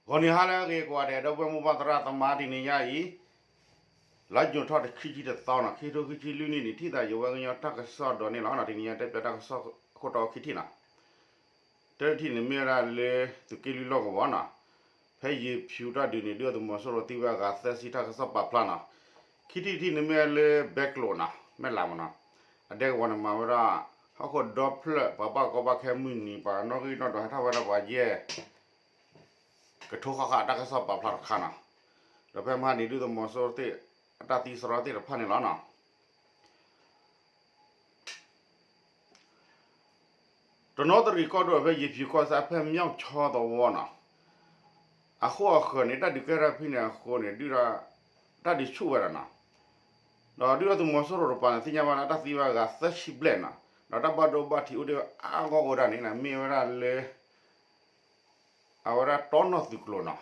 ဂီၤနံၤဟါလၢအဂ့ၤကိးဂၤဒဲး ဒီပုၢ်ဝဲၢ်မိၢ်ပၢ်သရၣ်သမါ တနံၤညါအံၤ လါယူၤထီၣ်တဆံခံတသီနီၤ ခံထိခံဆံလွံၢ်နံၣ်န့ၣ် ထံၣ်သးယဝဲကညီတၢ်ကစီၣ်ဒီးန့ၣ်လီၤ. တနံၤညါတဲပၠးတၢ်ကစီၣ်ခိၣ်တီခံထံၣ်နီၤ. တၢထံၣ်န့ၣ်မ့ၢ်ဝဲဒၣ်လၢ သုးက့လွံၢ်လီၢ်ကဝီၤနီၤ, ဖဲယံၤဖၠူတၢ်ဒုးန့ၣ် ဒုၣ်ဒါသုးမီၤစိရိၤသံဝဲအဂၤသၢဆံ တၢ်ကစီၣ်ပာ်ဖျါနီၤ. ခံထံၣ်တထံၣ်န့ၣ်မ့ၢ်ဝဲလၢဘဲကျိၤနီၤ မဲၢ်လးမနီၤ, အဒဲကဝီၤန့ၣ်မၤဝဲဒၣ် ဟီၣ်ခိၣ်ဒီဖျၢၣ် ပှၤဘၣ်ကီဘၣ်ခဲမုၢ်နံၤ ပှၤနီၣ်ဂံၢ်နီၣ်ဒွးဟဲထီၣ်ဝဲဒၣ်ပှၤယဲၢ် ကထိဃၣ်ဃၣ် တၢ်ကစီၣ်ပာ်ဖျါတခါနီၤ. ဒီးဖဲမဟါန့ၣ် ဒုၣ်ဒါသုးမီၤစိရိၤသ့ၣ် အတၢ်သံစရီသ့ၣ်တဖၣ်န့ၣ်လီၤနီၤ. တနီသရံၣ်ကီၢ်ဒိၣ် ဖဲယံၤဖၠူကီၢ်စဲၣ် ဖဲမၠီၣ်ဆီသဝီနီၤ, အဃိအဃၢၤန့ၣ် တၢ်ဒုးကဲထီၣ်ဖဲန့ၣ်အဃိန့ၣ် ဒုၣ်ဒါ တၢ်ဒုးဆူၣ်ဝဲဒၣ်နီၤ. ဒီးဒုၣ်ဒါသုးမီၤစိရိၤတပၤန့ၣ် သ့ၣ်ညါဘၣ်လၢတၢ်သံဝဲအဂၤသၢဆံဘျဲၣ်နီၤ, ဒီးတၢ်ဘၣ်ဒိဘၣ်ထံးအိၣ်ဒံးအါဂီၢ်ဝဲဒၣ်န့ၣ် မ့ၢ်ဝဲဒၣ်လၢ အဝဲဒၣ်တီနီၣ်သုးကျိၤနီၤ,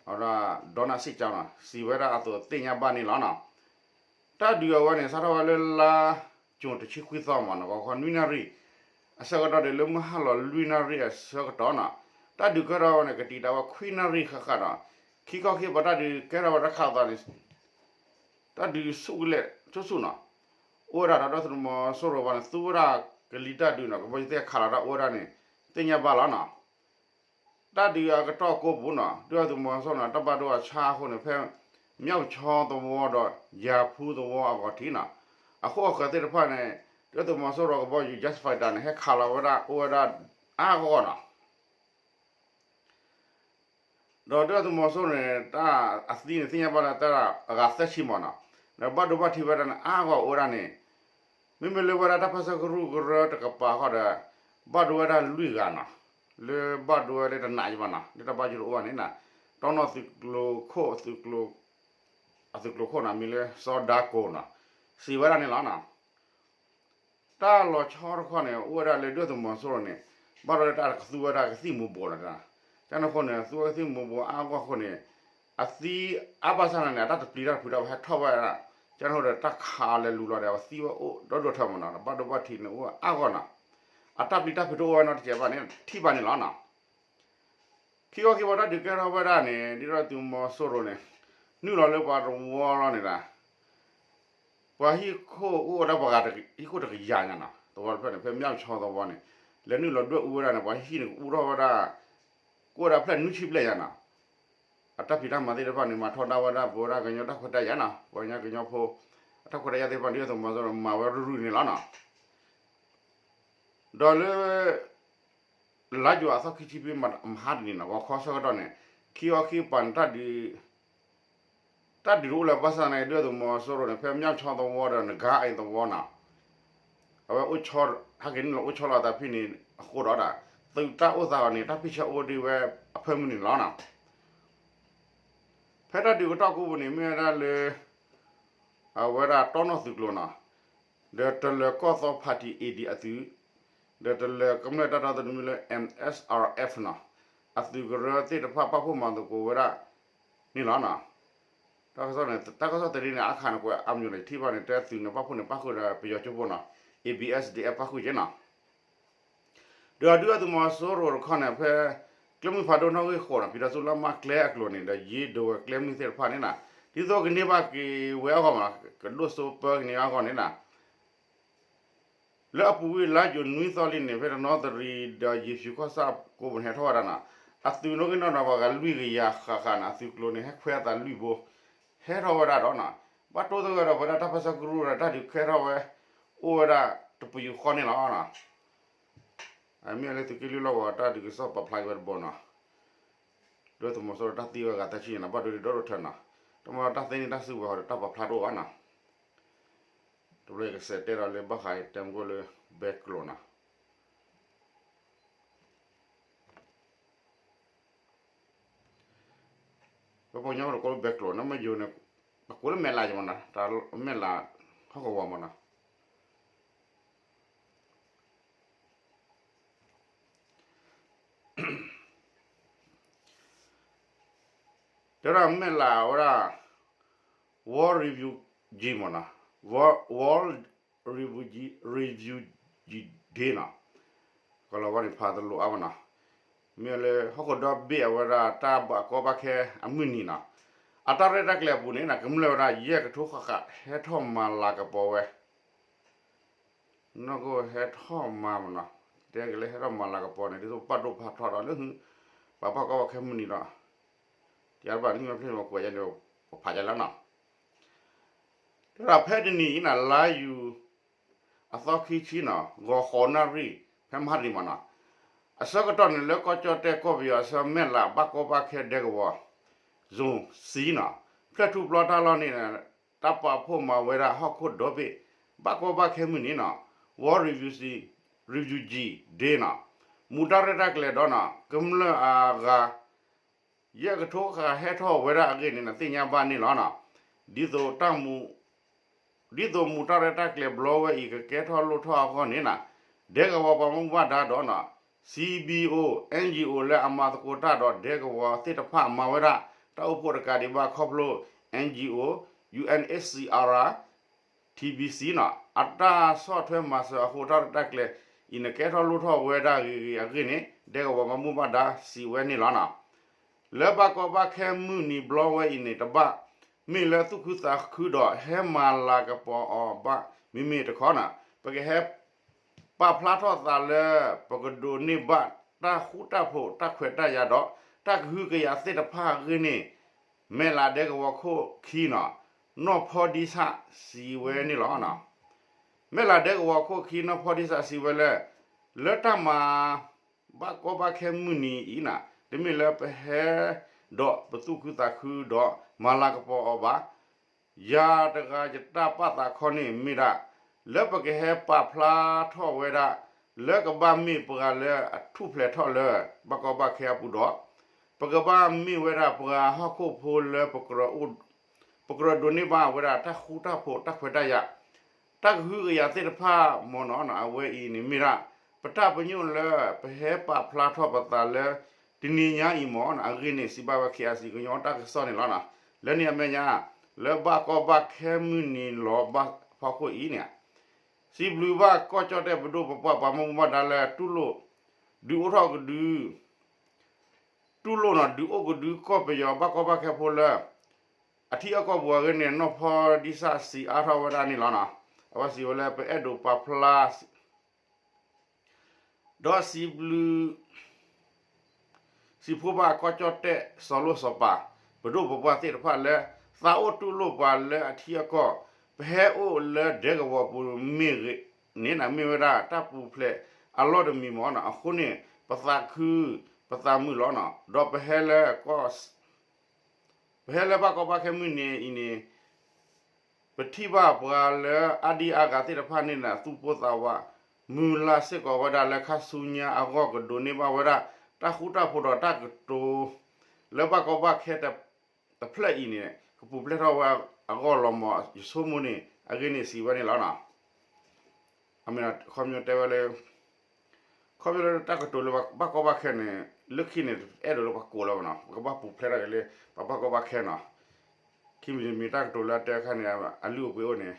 အဝဲဒၣ် ဒီနၣ်စ့ၣ်ကၠီနီၤ စံးဝဲဒၣ်အသိးသ့ၣ်ညါဘၣ်န့ၣ်လီၤနီၤ. တၢ်ဒုးအဝဲန့ၣ် စးထီၣ်ဝဲလၢလါ ကၠိၤတဆံခွံသီမးနီၤ ဂီၤခီနွံနၣ်ရံၣ် အဆၢကတီၢ်ဒီး လၢမုၢ်ဟါလီၤလွံၢ်နၣ်ရံၣ်အဆၢကတီၢ်နီၤ, တၢ်ဒုးကဲထီၣ်ဝဲန့ၣ် ကတံာ်တာ်ဝဲခွံနၣ်ရံၣ်ဃၣ်ဃၣ်ဒီး ခံခီခံပၤတၢ်ဒုးကဲထီၣ်ဝဲတခါအသးန့ၣ် တၢ်ဒုးဆူၣ်ကလဲာ်ဆူၣ်ဆူၣ်နီၤ, အိၣ်ဝဲဒၣ်ဒီးဒုၣ်ဒါသုးမီၤစိရိၤဘၣ်န့ၣ် သူဝဲဒၣ်ကလံၤတၢ်ဒုးနီၤ ကဘီယူၤသ့ၣ်ခးလီၤတၢ်အိၣ်ဝဲဒၣ်န့ၣ် သ့ၣ်ညါဘၣ်လီၤနီၤ. တၢ်ဒုးအကတီၢ်ကိးပူၤနီၤ ဒုၣ်ဒါသုးမီၤစိရိၤန့ၣ် တၢ်ဘၣ်ဒိအဆါအဃိန့ၣ် ဖဲ မၠီၣ်ဆီသဝီဒီး ယၤဖူသဝီအဂီၢ်ထံးနီၤ, အဃိအဃၢၤသ့ၣ်တဖၣ်န့ၣ် ဒုၣ်ဒါသုးမီၤစိရိၤကဘီယူၤ jet fighter န့ၣ် ဟဲခးလီၤဝဲဒၣ်အိၣ်ဝဲဒၣ်အါဂီၢ်ဂီၢ်နီၤ. ဒီးဒုၣ်ဒါသုးမီၤစိရိၤန့ၣ် တၢ်အသံန့ၣ် သ့ၣ်ညါဘၣ်လၢတၢ်အဂၤသၢဆံမးနီၤ, ဒီးဘၣ်ဒိဘၣ်ထံးဝဲဒၣ်န့ၣ် အါဂီၢ်အိၣ်ဝဲဒၣ်န့ၣ် မ့မ့ၢ်လၢဝဲဒၣ်တၢ်ပၢဆှၢကရူၢ်ကရၢတကပၤဃီဒီး ဘၣ်ဒိဝဲဒၣ်လွံၢ်ဂၤနီၤ, လၢဘၣ်ဒိဝဲလၢတနးယံၤဘၣ်နီၤ လၢတၢ်ဘၣ်ယိၣ်တအိၣ်ဘၣ်န့ၣ်နီၤ, တီနီၣ်သုးကျိၤခိၣ် အသုးကျိၤခိၣ်နီၤ မံၤလၢစီၤဒါကိၤနီၤ စံးဝဲဒၣ်န့ၣ်လီၤနီၤ. တၢ်လီၤဆီတခီန့ၣ် အိၣ်ဝဲဒၣ်လၢဒုၣ်ဒါသုးမီၤစိရိၤန့ၣ် ဘၣ်ဒိလၢတၢ်ကသူဝဲဒၣ်ကသံၣ်မူၤဘှီးနီၤ, ကန့ၣ်အဃိန့ၣ် သူဝဲကသံၣ်မူၤဘှီးအါဂီၢ်အဃိန့ၣ် အသံအါဘၣ်ဆၣ်န့ၣ် အတၢ်တပျံၤတၢ်ဖုးတၢ်ဝဲဟဲထီၣ်ဝဲဒၣ်, ကန့ၣ်အဃိဒီးတၢ်ခးအီၤလဲၤလူၤလီၤဒီး အသံဝဲအိၣ်ဒီဒိၣ်ထၢမးနီၤ, ဘၣ်ဒိဘၣ်ထံးန့ၣ်အိၣ်အါဂီၢ်နီၤ, အတၢ်ပျံၤတၢ်ဖုးတအိၣ်ဝဲနီတစဲးဘၣ်န့ၣ် ထံၣ်ဘၣ်န့ၣ်လီၤနီၤ. ခံခီခံပၤတၢ်ဒုးကဲထီၣ်ဝဲဒၣ်န့ၣ် ဒုၣ်ဒါသုးမီၤစိရိၤန့ၣ် နုာ်လီၤလၢပှၤတဝီလီၤန့ၣ်ဒီး ပှၤဟံၣ်ခိၣ်အိၣ်ဝဲဒၣ်ပှၤဂၤဟံၣ်ခိၣ်တကယၤညါနီၤ, သဝီတဖျၢၣ်န့ၣ် ဖဲမၠီၣ်ဆီသဝီန့ၣ် လဲၤနုာ်လီၤဒွဲၣ်အူဝဲဒၣ်န့ၣ် ပှၤဟံၣ်န့ၣ်ကအိၣ်ထီၣ်ဝဲဒၣ် ကအိၣ်ဝဲဒၣ်ဖျၢၣ်နွံဆံဘျဲၣ်ညါနီၤ. အတၢ်ဖံးတၢ်မၤသ့ၣ်တဖၣ်န့ၣ် မၤထီဒါဝဲဒၣ် ပဝဲဒၣ်ကညီတၢ်ခွဲးတၢ်ယာ်နီၤ, ပှၤကညီကညီဖိ အတၢ်ခွဲးတၢ်ယာ်သ့ၣ်တဖၣ်န့ၣ် ဒုၣ်ဒါသုးမီၤစိရိၤန့ၣ် မၤဝဲရုၢ်ရုၢ်န့ၣ်လီၤနီၤ. ဒီးလၢ လါယူၤအသီခံဆံဖဲမဟါတနံၤနီၤ ဂီၤခီဆၢကတီၢ်န့ၣ် ခံခီခံပၤန့ၣ် တၢ်ဒုးတအိၣ်လၢၤဘၣ်ဆၣ်န့ၣ် ဒုၣ်ဒါသုးမီၤစိရိၤန့ၣ် ဖဲမၠီၣ်ဆီသဝီဒီးနဂါအံၤသဝီနီၤ, အဝဲအိၣ်ဆီ ဟဲက့ၤနုာ်လီၤအိၣ်ဆီလီၤအသးဖဲန့ၣ်အဃိဒီး သုးတၢ်အိၣ်သးအီၤန့ၣ် တၢ်ဖံးဆၢအိၣ်ဒံးဝဲအဖၢမုၢ်န့ၣ်လီၤနီၤ. ဖဲတၢ်ဒုးကတီၢ်ကိးပူၤန့ၣ် မ့ၢ်ဝဲဒၣ်လၢ အဝဲဒၣ်တီနီၣ်သုးကျိၤနီၤ, ဒီးတလၢၤကီၢ်သီ party AD အသုး, ဒီးတလၢၤကမျၢၢ်တၢ်တီတနွံလၢ M S R F နီၤ, အသုးကရၢသ့ၣ်တဖၣ်ပာ်ဖှိၣ်မၤသကိးဝဲဒၣ်န့ၣ်လီၤနီၤ. တၢ်ကစီၣ်န့ၣ် တၢ်ကစီၣ်တရံးန့ၣ် အခါန့ၣ် ကွဲးအါမညိးန့ၣ် ထံၣ်ဘၣ်န့ၣ် တဲသုးန့ၣ် ပာ်ဖှိၣ်န့ၣ် ပာ်ဃုာ်ဒီးပယီၤကၠိဖိနီၤ, A B S D F ပာ်ဃုာ်က့နီၤ. ဒီးဒုၣ်ဒါသုးမီၤစိရိၤတခီန့ၣ် ဖဲကျဲမုၢ်ဖးဒိၣ်နီၣ်ဂံၢ်ဃိးနီၤ ပံၤဒီးဆူလါမၢ်ကျဲအကျိၤန့ၣ် ဒီးယ့ဒိးဝဲကျဲမုၢ်သ့ၣ်တဖၣ်န့ၣ်နီၤ, ဒ်သိးကန့ၢ်ဘၣ်က့ၤဝဲအဂီၢ်မး ကဒိၣ်စိပၢကန့ၢ်အဂီၢ်န့ၣ်နီၤ. လၢအပူၤကွံာ်လါယူၤနွံသီလံန့ၣ် ဖဲတနီသရံးဒီးယံၤဖၠူကီၢ်ဆၣ်ကိးပူၤန့ၣ် ဟဲထီၣ်ဝဲဒၣ်နီၤ, အသုးနီၣ်ဂံၢ်နီၣ်ဒွးပှၤဂၤလွံၢ်ကယၤဃၣ်ဃၣ်န့ၣ် အသုးကျိၤန့ၣ် ဟဲခွဲးအသးလွံၢ်ဘိ ဟဲထီၣ်ဝဲဒၣ်ဒီးနီၤ, ဘၣ်တိၢ်သဂၢၢ်ဒီးပဝဲဒၣ်တၢ်ပၢဆှၢကရူၢ်ဒီးတၢ်ဒုးကဲထီၣ်ဝဲ အိၣ်ဝဲဒၣ်တပယူာ်ဃီန့ၣ်လီၤ. အမ့ၢ်လၢသုးက့လွံၢ်လီၢ်ကဝီၤတၢ်ဒုးကစီၣ်ပာ်ဖျါက့ၤဝဲတဘိနီၤ, ဒုၣ်ဒါသုးမီၤစိရိၤတၢ်သံဝဲဂၤသၢဆံန့ၣ် ဘၣ်ဒိဒ်ဒီဒိၣ်ထၢနီၤ, တမ့ၢ်တၢ်သ့န့ၣ်တၢ်စုကဝဲၤဒီးတၢ်ပာ်ဖျါတအိၣ်ဘၣ်နီၤ, တဘျီကစဲးတဲဒီးလၢဘၣ်ဃးတဲမုၢ်ကိၣ်လၢဘဲကျိၤနီၤ ပပှၤကညီတကိးလၢဘဲကျိၤ နမ့ၢ်ယိၤန့ၣ် ပကိးလၢမဲၢ်လးယမနီၤ, တၢ်မဲၢ်လး ဟီၣ်ကဝီၤမနီၤ. တဲဒၣ်မဲၢ်လးဝဲဒၣ် World Refugee မနီၤ, World Refugee Day နီၤ, ကလီၤဝဲန့ၣ်ဖးတလိၤအါမနီၤ, မ့ၢ်လၢဟီၣ်ခိၣ်ဒီဘ့ၣ်အဝဲဒၣ်တၢ်ဘၣ်ကီဘၣ်ခဲအမုၢ်နံၤနီၤ, အတၢ်ရဲၣ်တၢ်ကျဲၤအပူၤန့ၣ် ကမျၢၢ်ဝဲဒၣ် ယဲၢ်ကထိဃၣ်ဃၣ် ဟဲထီၣ်မၤလၤကပီၤဝဲ နီၢ်ကီၢ်ဟဲထီၣ်မၤမနီၤ, တဲကလဲၤဟဲထီၣ်မၤလၤကပီၤန့ၣ် ဒ်သိးပာ်ဒိၣ်ပာ်ထီၣ်ဒီးလၢ ပှၤဘၣ်ကီဘၣ်ခဲမုၢ်နံၤဒီး တဘၣ်လံမ့ၢ်ဖျ့ၣ်မကွဲးယဲန့ၣ် ပဖးယဲလီၤနီၤ. တၢ်ဖဲတနံၤအံၤန့ၣ် လါယူၤ အသီခံဆံနီၤ ဂီၤဃိးနၣ်ရံၣ် ဖဲမဟါတနံၤမနီၤ, အဆၢကတီၢ်န့ၣ် လၢကီၢ်ကၠီၣ်တဲၣ်ကီၢ်ပယီၤအဆၢ မဲၢ်လးဘၣ်ကီဘၣ်ခဲဒဲကဝီၤ zone Cနီၤ, ဖျၢၣ်ထူၣ်ပျီတၢ်လီၢ်န့ၣ် တၢ်ပာ်ဖှိၣ်မၤဝဲဒၣ်ဟီၣ်ခိၣ်ဒီဘ့ၣ် ဘၣ်ကီဘၣ်ခဲမုၢ်နံၤနီၤ, World Refugee Dayနီၤ, မူဒါရဲၣ်တၢ်ကျဲၤဒီးနီၤ ကမျၢၢ်အဂၤ ယဲၢ်ကထိဃၣ်ဟဲထီၣ်ဝဲဒၣ်အဂ့ၢ်န့ၣ် သ့ၣ်ညါဘၣ်န့ၣ်လီၤနီၤ. ဒ်သိးတၢ်မူ ဒ်သိးမူဒါရဲၣ်တၢ်ကျဲၤဘျီဝဲအံၤ ကကဲထီၣ်လိၣ်ထီၣ်အဂီၢ်န့ၣ်နီၤ, ဒဲကဝီၤပှၤမူဘၣ်ဒါဒီးနီၤ C B O N G O လၢအမၤသကိးတၢ်ဒီးဒဲကဝီၤသ့ၣ်တဖၣ် မၤဝဲဒၣ်တၢ်အိၣ်ဖှိၣ်တကးဒံးဘၣ် ခီဖျိ N G O U N H C R T B Cနီၤ အတၢ်ဆီၣ်ထွဲမၤစၢၤအဃိ တၢ်ရဲၣ်တၢ်ကျဲၤအံၤန့ၣ် ကဲထီၣ်လိၣ်ထီၣ်ဝဲဒၣ်ဂ့ၤဂ့ၤအဂ့ၢ်န့ၣ် ဒဲကဝီၤပှၤမူဘၣ်ဒါစံးဝဲန့ၣ်လီၤနီၤ. လၢဘၣ်ကီဘၣ်ခဲမုၢ်နံၤဘျီဝဲအံၤန့ၣ်တဘၣ်, မ့ၢ်လၢသူၣ်ခုသးခုဒီးဟဲမၤလၤကပီၤအီၤဘၣ် မ့မ့ၢ်တခီနီၤ ပကဟဲ ပာ်ဖျါထီၣ်သးလၢ ပကဒိးန့ၢ်ဘၣ်တၢ်ဃူတၢ်ဖိး တၢ်ခွဲးတၢ်ယာ်ဒီး တၢ်ကဟုကယာ်သ့ၣ်တဖၣ်အဂ့ၢ်န့ၣ် မဲၢ်လးဒဲကဝီၤခိၣ်ခံနီၤ နီၢ်ဖီဒံဆၣ်စံးဝဲန့ၣ်လီၤ. မဲၢ်လးဒဲကဝီၤခိၣ်ခံ နီၢ်ဖီဒံဆၣ်စံးဝဲလၢ လၢတၢ်မၤ ဘၣ်ကီဘၣ်ခဲမုၢ်နံၤအံၤနီၤ တမ့ၢ်လၢပဟဲ ဒီးပသူၣ်ခုသးခုဒီး မၤလၤကပီၤအီၤဘၣ် ယၤတဂၤယတၢ်ပာ်သးခီန့ၣ်မ့ၢ်ဒၣ် လၢပကဟဲပာ်ဖျါထီၣ်ဝဲဒၣ် လၢကဘၣ်မ့ၢ်ပှၤလၢအထူၣ်ဖျဲးထီၣ်လၢ ဘၣ်ကီဘၣ်ခဲအပူၤဒီး ပကဘၣ်မ့ၢ်ဝဲဒၣ်ပှၤဟီၣ်ခိၣ်ဖိလၢ ပကြၢးဒိးန့ၢ်ဘၣ်ဝဲဒၣ်တၢ်ဃူတၢ်ဖိး တၢ်ခွဲးတၢ်ယာ် တၢ်ကဟုကယာ်သ့ၣ်တဖၣ်မ့ၢ်နီၤ အဝဲအံၤန့ၣ်မ့ၢ်ဒၣ် ပတၢ်ပညိၣ်လၢပဟဲပာ်ဖျါထီၣ်ပသးလၢ တနံၤညါအံၤမ့ၢ်နီၤ အဂ့ၢ်န့ၣ် စံးဘၣ်ဝဲ K I C ကညီတၢ်ကစီၣ်န့ၣ်လီၤ. လၢန့ၣ်အမဲာ်ညါ လၢဘၣ်ကီဘၣ်ခဲမုၢ်နံၤလီၤဘၣ်ဖီခိၣ်အံၤန့ၣ် စံးဘျုးဘၣ်ကီၢ်ကၠီၣ်တဲၣ်ပဒိၣ်ပပှၢ်ပှၤမူဘၣ်ဒါလၢတူၢ်လိာ် ဒုးအိၣ်ထီၣ်ကဒု တူၢ်လိာ်နီၤ ဒုးအိၣ်ကဒုကီၢ်ပယီၤဘၣ်ကီဘၣ်ခဲဖိလၢ အထံအကီၢ်ပူၤအဂ့ၢ်န့ၣ် နီၢ်ဖီဒံဆၣ်စံးအါထီၣ်ဝဲဒၣ်န့ၣ်လီၤနီၤ. အဝဲစံးဝဲလၢပအဲၣ်ဒိးပာ်ဖျါ ဒီးစံးဘျုး စံးဖှိဘၣ်ကီၢ်ကၠီၣ်တဲၣ် စီၤလိၣ်စီၤပၤ ပဒိၣ်ပပှၢ်သ့ၣ်တဖၣ်လၢ သးအိၣ်တူၢ်လိာ်ပှၤလၢအထံအကီၢ် ပဟဲအိၣ်လၢဒဲကဝီၤပူၤမ့ၢ်ဂ့ၤန့ၣ် မ့ၢ်ဝဲဒၣ်တၢ်ပူၤဖျဲးအလီၢ်တမံၤမ့ၢ်နီၤ. အဃိန့ၣ် ပသးခု ပသးမုာ်လီၤနီၤ. ဒီးပဟဲလၢကီၢ် ပဟဲလၢဘၣ်ကီဘၣ်ခဲမုၢ်နံၤအံၤန့ၣ် ပထံၣ်ဘၣ်ပှၤလၢအါဒံအါဂၤသ့ၣ်တဖၣ်န့ၣ် သူၣ်ပိၢ်သးဝး မုၢ်လၢ်စ့ၢ်ကီးဝဲဒၣ်လၢခါဆူညါအဂီၢ် ကဒိးန့ၢ်ဘၣ်ဝဲဒၣ် တၢ်ဃူတၢ်ဖိးဒီးတၢ်ကတိၤ လၢဘၣ်ကီဘၣ်ခဲတဖျၢၣ်အံၤန့ၣ် ကပူၤဖျဲးထီၣ်ဝဲအဂီၢ်လီၤမ့ၢ် ယဆိကမိၣ်န့ၣ် အဂ့ၢ်န့ၣ်စံးဝဲန့ၣ်လီၤနီၤ. အမ့ၢ်ခီပညီတဲဝဲလၢ ခီပညီလၢတၢ်ကတိၤလၢဘၣ်ကီဘၣ်ခဲန့ၣ် လၢခံန့ၣ် အဲၣ်ဒိးလၢပှၤကိးလၢၤဘၣ်နီၤ ပကဘၣ်ပူၤဖျဲးထီၣ်က့ၤလၢ ပှၤဘၣ်ကီဘၣ်ခဲနီၤ. ခံမံၤတမံၤတၢ်ကတိၤလၢအတဲအခါန့ၣ် အလုၢ်အပှ့ၤအိၣ်န့ၣ်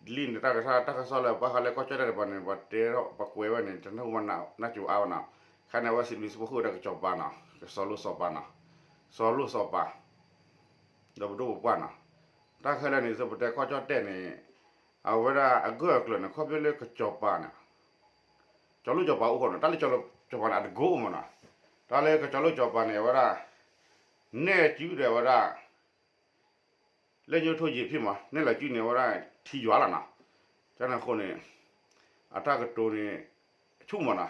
လံာ်န့ၣ် တၢ်ကစီၣ်လၢဘၣ်ဃးလၢကီၢ်ကၠီၣ်တဲၣ်တပၤန့ၣ် ပှၤတဲထီၣ်ပှၤကွဲးဝဲန့ၣ် တနၢ်ဟူဘၣ်နၢ်ကၠိအါဘၣ်နီၤ. ခါန့ၣ် အဝဲစံးဘျုးစံးဖှိၣ်ဒီးကစီၤပၤနီၤ စီၤလိၣ်စီၤပၤနီၤ စီၤလိၣ်စီၤပၤ ဒီးပဒိၣ်ပပှၢ်နီၤ. တၢ်ခဲလၢာ်န့ၣ် ဒ်သိးပတဲကီၢ်ကၠီၣ်တဲၣ်န့ၣ် အဝဲဒၣ်အဂၢၢ်အကျၢၤန့ၣ် ခီဖျိလၢကစီၤပၤန့ၣ် ကၠီၤလိၣ်ကၠီၤပၤအိၣ်ဃိန့ၣ် တၢ်လၢကၠီၤလိၣ်ကၠီၤပၤန့ၣ် အတကိးအိၣ်မးနီၤ. တၢ်လၢကၠီၤလိၣ်ကၠီၤပၤန့ၣ် အဝဲဒၣ် နဲၣ်စုဒီးဝဲဒၣ် လၢညိထိယံာ်ဖံးမး နဲၣ်လီၤစုန့ၣ် အဝဲဒၣ်ထံယွၤလီၤနီၤ. ကန့ၣ်အဃိန့ၣ် အတၢ်ကတိၤန့ၣ် ဆူၣ်မးနီၤ.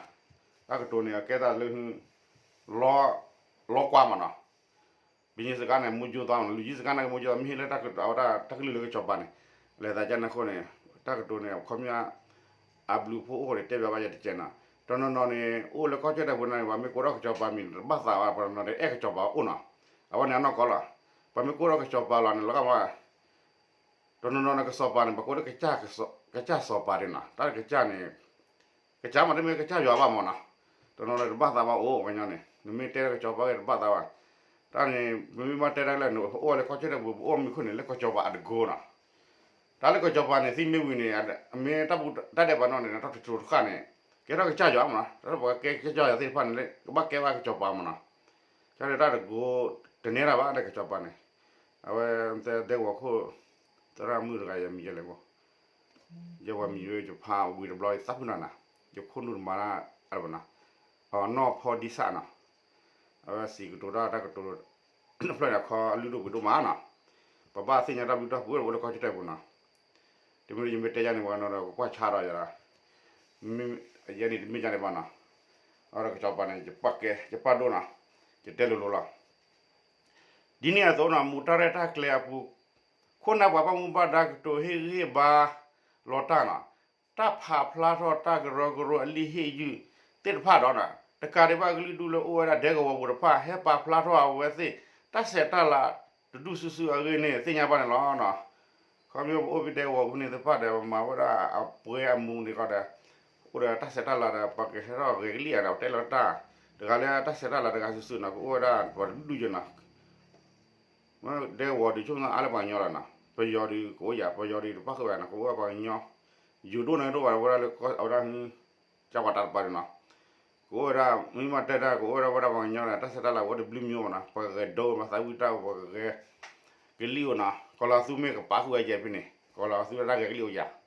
တၢ်ကတိၤန့ၣ် အကဲသးလၢ လီကွၢ်မးနီၤ. ဘုရင်စကားနဲ့ မိုးကြိုးသွားမးနီၤ လူကြီးစကားနဲ့ မိုးကြိုးသွား မ့ၢ်ဟ့ၣ်လၢတၢ်ကတိၤ အဝဲဒၣ်တၢ်ကလုၢ်လၢကစီၤပၤန့ၣ် လဲၤသးကန့ၣ်အဃိန့ၣ် တၢ်ကတိၤန့ၣ် ခီပညီ အဘျုးအဖှိၣ်အိၣ်ဃိန့ၣ် တဲဘၣ်ဘၣ်ယဲတကဲနီၤ. တနီၤနီၤန့ၣ် အိၣ်လၢကီၢ်ကၠီၣ်တဲၣ်ပူၤန့ၣ် ပှၤမ့ၢ်ကိးထီၣ်ကစီၤပၤမံၤန့ၣ် တဘၣ်သးဘၣ် ပှၤတနီၤန့ၣ် အဲၣ်ကစီၤပၤအိၣ်နီၤ. အဝဲန့ၣ်အနီၢ်ကီၢ်လီၤ. ပှၤမ့ၢ်ကိးထီၣ်ကစီၤပၤလီၤန့ၣ် လီၤဂာ်မး တနီၤနီၤန့ၣ် ကစီၤပၤန့ၣ် ပှၤကိးလၢ ကစၢ်စီၤပၤဒၣ်နီၤ. တၢ်ကစၢ်န့ၣ် ကစၢ်မး တမ့ၢ်ကစၢ်ယွၤဘၣ်မးနီၤ. တနီၤန့ၣ် တဘၣ်သးဘၣ်အိၣ် ပှၤကညီန့ၣ် နမ့ၢ်တဲလၢကစီၤပၤဂ့ၢ် တဘၣ်သးဘၣ်. တၢ်န့ၣ် ပမ့ၢ်ဘၣ်တဲတၢ်လၢန့ၣ် ပအိၣ်ဝဲလၢကီၢ်ကၠီၣ်တဲၣ်ပူၤ ပအိၣ်မံၤခိၣ်န့ၣ် လၢကစီၤပၤအတကိးနီၤ. တၢ်လၢကစီၤပၤန့ၣ် သံမ့ၢ်ဝံၤန့ၣ် အမ့ၢ်တၢ်ဒဲးဘးနီၣ်န့ၣ် တၢ်တတိၤတဃၣ်န့ၣ် ကဲထီၣ်ကစၢ်ယွၤမ့ၢ်နီၤ, တၢ်လၢပှၤကဲကစၢ်ယွၤသ့ၣ်တဖၣ်န့ၣ် ကဘၣ်ကဲဘၣ်ကစီၤပၤမ့ၢ်နီၤ, ကၠီန့ၣ်တၢ်တကိးတနဲဒၣ်ဘၣ်ဒီးကစီၤပၤန့ၣ်, အဝဲတဲဒဲကဝီၤခိၣ် သရၣ်မုၣ်တဂၤယမံၤယဲလဲၣ်မ့ၢ်, ယဝဲမံၤဝဲယဖးဝံၤတဘျီယသးဖုၣ်နီၤနီၤ, ယခိၣ်နူာ်တမၤတၢ်အါလၢၤဘၣ်နီၤ, အနီၢ်ဖီဒံစၣ်နီၤ, အဝဲစံးကတိၤတၢ်တၢ်ကတိၤ တဖျၢၣ်န့ၣ် အခီအလုၢ်ဒိၣ်ပှ့ၤဒိၣ်မးနီၤ, ပဘၣ်သ့ၣ်ညါတၢ်ဘျုးတၢ်ဖှိၣ်အိၣ်လၢကီၢ်ကၠီၣ်တဲၣ်ပူၤနီၤ, တမ့ၢ်ယမ့ၢ်တဲယၤန့ၣ် ပှၤကညီဒီးကကွၢ်ဆါဒီးယၤ, မ့ၢ်ယဲန့ၣ်တမ့ၢ်ယၤန့ၣ်ဘၣ်နီၤ, အဝဲဒီးကစီၤပၤန့ၣ် ယပာ်ကဲ ယပာ်ဒိၣ်နီၤ, ယတဲလိၤလိၤလီၤ. ဒ်န့ၣ်အသိးနီၤ မူးတၢ်ရဲၣ်တၢ်ကျဲၤအပူၤ ခိၣ်နၢ်ပှၤဘၣ်မူဘၣ်ဒါကတိၤဟ့ၣ်ဂံၢ်ဟ့ၣ်ဘါလီၤတၢ်နီၤ, တၢ်ဖးဖျါထီၣ်တၢ်ကရၢကရိအလံာ်ဟ့ၣ်ယုၢ်သ့ၣ်တဖၣ်ဒီးနီၤ, တကးဒံးဘၣ်ကလုာ်ဒူၣ်လၢအိၣ်ဝဲဒၣ်ဒဲကဝီၤပူၤတဖၣ် ဟဲပာ်ဖျါထီၣ်အဝဲသ့ၣ် တၢ်ဆဲးတၢ်လၤတဒူၣ်စုာ်စုာ်အဂ့ၢ်န့ၣ် သ့ၣ်ညါဘၣ်န့ၣ်လီၤနီၤ. ခီဖျိပအိၣ်ဖဲဒဲကဝီၤပူၤန့ၣ်သ့ၣ်တဖၣ်ဒီး ပမၤဝဲဒၣ်အပှဲၤအမူးန့ၣ်ဃီဒီး အိၣ်ဒီးတၢ်ဆဲးတၢ်လၤဒီး ပှၤကဟဲထီၣ်ဂဲၤကလံၣ်ဧါဒီး ပတဲလီၤတၢ်, တဂၤလၢတၢ်ဆဲးတၢ်လၤတဂၤစုာ်စုာ်နီၤ ကအိၣ်ဝဲဒၣ်ပှၤတဒူၣ်ယဲနီၤ ဒဲကဝီၤဒုးဆိကမိၣ်အါလၢပှၤကညီလီၤနီၤ, ပယီၤဒုးကအိၣ်ယၤ, ပယီၤဒုးတပၣ်ဃုာ်ဘၣ်နီၤ, ကအိၣ်ဝဲပှၤကညီ, ယိၤဒိၣ်န့ၣ်ဒိၣ်ဘၣ်ဝဲဒၣ်လၢအဝဲဒၣ် ကၢ်ပှၤတၢ်တပၤဒုးနီၤ, ကအိၣ်ဝဲဒၣ် မ့ၢ်မၤတဲတၢ် ကအိၣ်ဝဲဒၣ်ဝဲဒၣ်ပှၤကညီဒီး တၢ်ဆဲးတၢ်လၤဝဲတဘျုးမံၤမနီၤ, ပှၤကဂဲၤဒိမၤသးဝံၣ်တၢ် ပှၤကဂဲၤကလံၣ်အိၣ်နီၤ, ကီၤလီၤသူမ့ၢ်ကပာ်ဃုာ်ဝဲယဲဖဲန့ၣ် ကီၤလီၤသူဝဲဒၣ်ဂဲၤကလံၣ်အိၣ်ယၤ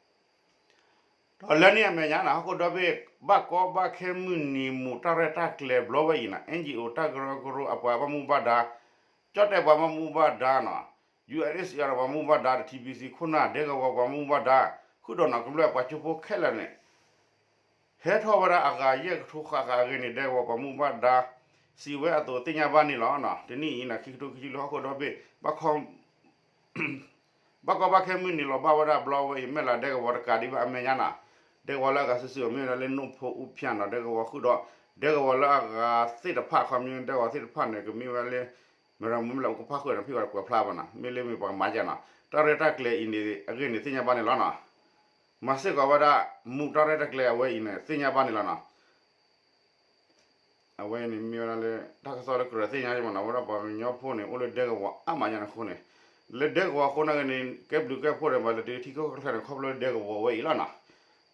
ဒီးလၢန့ၣ်အမဲာ်ညါနီၤ ဟီၣ်ခိၣ်ဒီဘ့ၣ် ဘၣ်ကီဘၣ်ခဲမုၢ်နံၤ မူးတၢ်ရဲၣ်တၢ်ကျဲၤဘျီဝဲအံၤနီၤ NGO တၢ်ကရၢကရိအပှၤဘၣ်မူဘၣ်ဒါ, ကၠီၣ်တဲၣ်ပှၤဘၣ်မူဘၣ်ဒါနီၤ, UNHCR ပှၤဘၣ်မူဘၣ်ဒါဒီး TBC ခိၣ်နၢ်ဒဲကဝီၤပှၤဘၣ်မူဘၣ်ဒါ, ဃုာ်ဒီးနီၤ ကမျၢၢ်ပှၤကၠိဖိခဲလၢာ်န့ၣ် ဟဲထီၣ်ဝဲဒၣ်အဂၤယဲၢ်ကထိဃၣ်ဃၣ်အဂ့ၢ်န့ၣ် ဒဲကဝီၤပှၤဘၣ်မူဘၣ်ဒါ စံးဝဲအသိးသ့ၣ်ညါဘၣ်န့ၣ်လီၤ. တနံၣ်အံၤန့ၣ် ခံကထိခံဆံလွံၢ် ဟီၣ်ခိၣ်ဒီဘ့ၣ် ဘၣ်ကီဘၣ်ခဲမုၢ်နံၤလီၤဘၣ်ဝဲဒၣ်ဘျီဝဲအံၤ မဲၢ်လးဒဲကဝီၤတကးဒံးဘၣ်အမဲာ်ညါနီၤ, ဒဲကဝီၤလၢအဂၤစုာ်စုာ်မ့ၢ်ဝဲဒၣ်လၢနိၣ်ဖိအူဖၠၣ်နီၤ ဒဲကဝီၤဃုာ်ဒီး ဒဲကဝီၤလၢအဂၤသ့ၣ်တဖၣ် ခီမ့ၢ်ဒဲကဝီၤသ့ၣ်တဖၣ်န့ၣ် ကမ့ၢ်ဝဲလၢ မ့ၢ်ရမူမ့ၢ်လၢအကဖၣ်ဃုာ်န့ၣ် ဖံးဝဲကွဲးဖျါဘၣ်နီၤ မ့ၢ်လၢမ့ၢ်ပှၤကမၤကဲနီၤ တၢ်ရဲၣ်တၢ်ကျဲၤအံၤန့ၣ် အဂ့ၢ်န့ၣ်သ့ၣ်ညါဘၣ်န့ၣ်လီၤနီၤ, မၤစ့ၢ်ကီးဝဲဒၣ် မူးတၢ်ရဲၣ်တၢ်ကျဲၤအဝဲအံၤန့ၣ် သ့ၣ်ညါဘၣ်န့ၣ်လီၤနီၤ အဝဲန့ၣ်မ့ၢ်ဝဲဒၣ်လၢ တၢ်ကစီၣ်လၢကရၢသ့ၣ်ညါမနီၤ ဝဲဒၣ်ပှၤကညီဖိန့ၣ် အိၣ်လၢဒဲကဝီၤအါမးညါန့ၣ်အဃိန့ၣ်, လၢဒဲကဝီၤအဃိန့ၣ်ဂ့ၤန့ၣ် ကဲဘျုးကဲဖှိၣ်ဒီး ပှၤလဲၤတုၤထံခိၣ်ကျဲန့ၣ် ခီဖျိလၢဒဲကဝီၤဝဲအံၤလီၤနီၤ,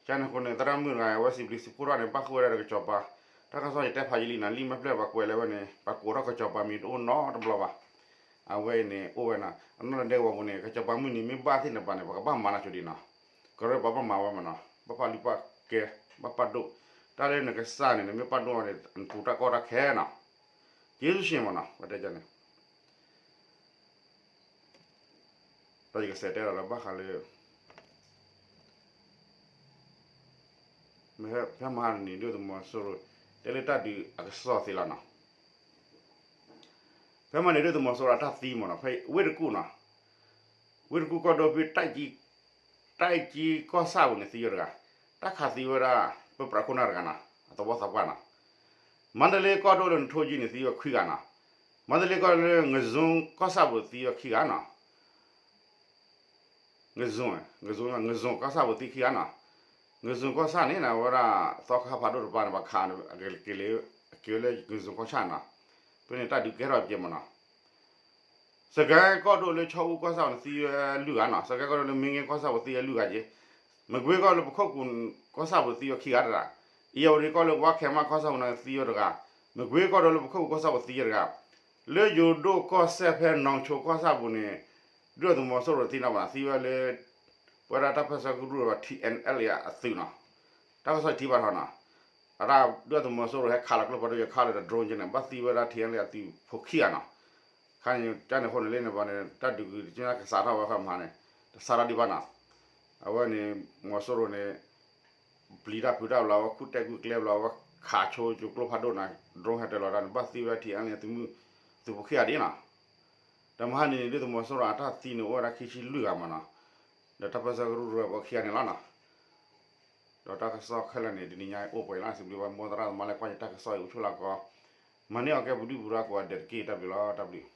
ကန့ၣ်အဃိန့ၣ် သရၣ်မုၣ်တဂၤ အဝဲစံးဘျုးစံးဖှိၣ်ထီၣ်န့ၣ် ဘၣ်ဃုာ်ဝဲဒၣ်ဒီးကစီၤပၤ, တၢ်ကစီၣ်ယတဲဖးယံာ်လံနီၤ လံာ်မ့ၢ်ပျဲၢ်ပှၤကွဲးလၢဝဲန့ၣ် ပှၤကိးထီၣ်ကစီၤပၤမံၤတအိၣ်နီတဘျီဘၣ် အဝဲအံၤန့ၣ် အိၣ်ဝဲနီၤ အနီၢ်လၢဒဲကဝီၤပူၤန့ၣ် ကစီၤပၤမုၢ်နံၤမ့ၢ်ဘၣ်သ့ၣ်န့ၣ်ပၤန့ၣ် ပကဘၣ်မၤနီၤဆိဒံးနီၤ, ကရၢပှၤဘၣ်မၤဝဲမနီၤ ဘၣ်ပာ်လုၢ်ပာ်ကဲ ဘၣ်ပာ်ဒိၣ်, တၢ်လၢနကစၢ်န့ၣ် နမ့ၢ်ပာ်ဒိၣ်န့ၣ် နတူၤတၢ်ကီတၢ်ခဲနီၤ, ယ့ၣ်ၡူးၡ့မနီၤ ပှၤတဲန့ၣ် ဒီးယကစးတဲဒီးလၢဘၣ်ဃးလၢ ဖဲမဟါတနံၤဒုၣ်ဒါသုးမီၤစိရိၤ တဲလၢတၢ်ဒုးအကစီၣ်သ့လီၤနီၤ, ဖဲမဟါန့ၣ်ဒုၣ်ဒါသုးမီၤစိရိၤအတၢ်သံမနီၤ ဖဲဝ့ၢ်တကူၣ်နီၤ, ဝ့ၢ်တကူၣ်ကီၢ်ဒိၣ်ဖဲ တၢ်အံကၠံကီၢ်ဆၣ်ပူၤန့ၣ်သံဝဲတဂၤ, တၢ်ခးသံဝဲဒၣ် ပပြးခိၣ်နၢ်တဂၤနီၤ အသဝီသးပှၢ်နီၤ, မါတလ့ကီၢ်ဒိၣ်လၢနထိကၠံန့ၣ်သံဝဲခွံဂၤနီၤ, မါတလ့ကီၢ်ဒိၣ်လၢ ငဇူကီၢ်ဆၣ်ပူၤသံဝဲခံဂၤနီၤ ငဇူ, ငဇူကီၢ်ဆၣ်ပူၤသံခံဂၤနီၤ, ငဇူကီၢ်ဆၣ်န့ၣ် အဝဲဒၣ် သီခါဖးဒိၣ်တပၤန့ၣ် ပှၤခးန့ၣ် က့ၤလၢ က့ၤဝဲလၢငဇူကီၢ်ဆၣ်နီၤ, ဖဲန့ၣ်တၢ်ဒုးကဲထီၣ်ကဲမနီၤ, စကဲကီၢ်ဒိၣ်လၢဆီအူကီၢ်ဆၣ်ပူၤန့ၣ်သံဝဲလွံၢ်ဂၤနီၤ, စကဲကီၢ်ဒိၣ်လၢမ့ၢ်ဂ့ၤကီၢ်ဆၣ်ပူၤသံဝဲလွံၢ်ဂၤက့, မကွ့ကီၢ်လၢပခိၣ်ကူၣ်ကီၢ်ဆၣ်ပူၤသံဝဲခံဂၤတဂၤ, အံၤအဝဲဒၣ်ကီၢ်လၢဝါခဲမးကီၢ်ဆၣ်ပူၤန့ၣ်သံဝဲတဂၤ, မကွ့ကီၢ်ဒိၣ်လၢပခိၣ်ကူၣ်ကီၢ်ဆၣ်ပူၤသံဝဲတဂၤ, လၢယိၤဒိၣ်ကီၢ်စဲၣ်ဖဲနီၣ်ဆိကီၢ်ဆၣ်ပူၤန့ၣ် ဒုၣ်ဒါသုးမီၤစိရိၤသံနီၤဘၣ်နီၤ သံဝဲလၢ ပဝဲဒၣ်တၢ်ပၢဆှၢကရူၢ်ဒီး ထံၣ်အဲၣ်လ်အ့ၣ်အသုးနီၤ, တၢ်ကစီၣ်ထံၣ်ဘၣ်ထီၣ်နီၤ, အတၢ်ဒုၣ်ဒါသုးမီၤစိရိၤဟဲခးလီၤကျိဖးဒိၣ်ယခးလၢတဒြိက့န့ၣ် ဘၣ်သံဝဲဒၣ် ထံၣ်အဲၣ်လ်အ့ၣ်အသုးဖိခံဂၤနီၤ, ခါန့ၣ် ကန့ၣ်အဃိန့ၣ်လၢန့ၣ်ဘၣ်န့ၣ် တၢ်ဒုးကကစးထီၣ်ဝဲဖဲမဟါန့ၣ် တစးထီၣ်ဒံးဘၣ်နီၤ, အဝဲန့ၣ် မီၤစိရိၤန့ၣ် ပျံၤတၢ်ဖုးတၢ်ဘျီ အဝဲခူၣ်တဲာ်ကွံာ်ကျဲဘျီ အဝဲခးဆိကၠိကျိဖးဒိၣ်နီၤ ဒြိဟဲတၢၤလီၤတၢ်န့ၣ် ဘၣ်သံဝဲဒၣ် ထံၣ်အဲၣ်လ်အ့ၣ်အသုးမုၢ် သုးဖိခံဂၤဒ်နီၤ, ဒီးမဟါန့ၣ်န့ၣ် ဒုၣ်ဒါသုးမီၤစိရိၤအတၢ်သံန့ၣ် အိၣ်ဝဲဒၣ်ခံဆံလွံၢ်ဂၤမနီၤ, ဒီးတၢ်ပၢဆှၢကရူၢ်ဒီးပှၤခံဂၤန့ၣ်လီၤနီၤ, ဒီးတၢ်ကစီၣ်ခဲလၢာ်န့ၣ် တနံၤညါအံၤအိၣ်ပှဲၤလီၤ စံးဘျုးဘၣ်မိၢ်သရၣ်သမါလၢကွၢ်ယတၢ်ကစီၣ်အံၤ အိၣ်ဆူၣ်လၢကီး, မၤန့ၢ်အီၤကဲပဒုၣ်ပဒါကိးဂၤဒဲးတက့ၢ် တၢ်ဘျုးလီၤ တၢ်ဘျုး